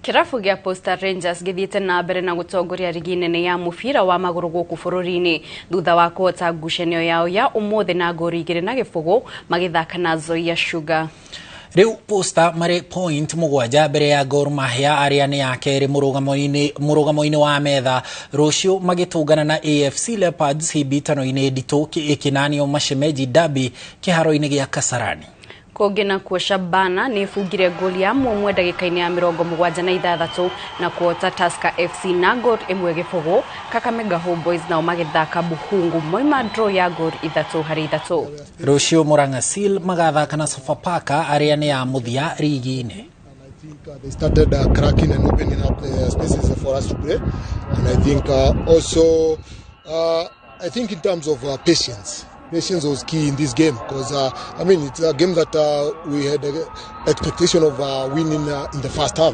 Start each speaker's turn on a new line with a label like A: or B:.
A: Kĩrabu gĩa Posta Rangers gĩthiĩte na mbere na gũtongoria rigi nene ya mũbira wa magũrũ gũkũ bũrũri-inĩ thutha wa kũhota ngucanio yao ya ũmũthĩ na ngori 2-0 magĩthaka na Nzoia Sugar.
B: Rĩu Posta marĩ point 7 mbere ya Gor Mahia arĩa nĩ ya kerĩ mũrũgamo-inĩ wa metha. Rũciũ magĩtũngana na AFC Leopards hĩmbĩtano-inĩ nditũ ĩkĩnanio Mashemeji Derby kĩharo-inĩ gĩa Kasarani.
A: Kũngĩ nakuo Shabana nĩ ĩbungire ngoli ya mũmwe ndagĩka-inĩ ya 76 na kũhota Tusker FC na ngori 1-0. Kakamega Homeboys nao magĩthaka Buhungu moima draw ya ngori 3-3.
B: Rũciũ Murang'a Seal magathaka na Sofapaka arĩa nĩ ya mũthia rigi-inĩ.
C: I think they started cracking and opening up the spaces for us to play, and I think also I think in terms of patience, patience was key in this game because I mean, it's a game that we had expectation of winning in the first half.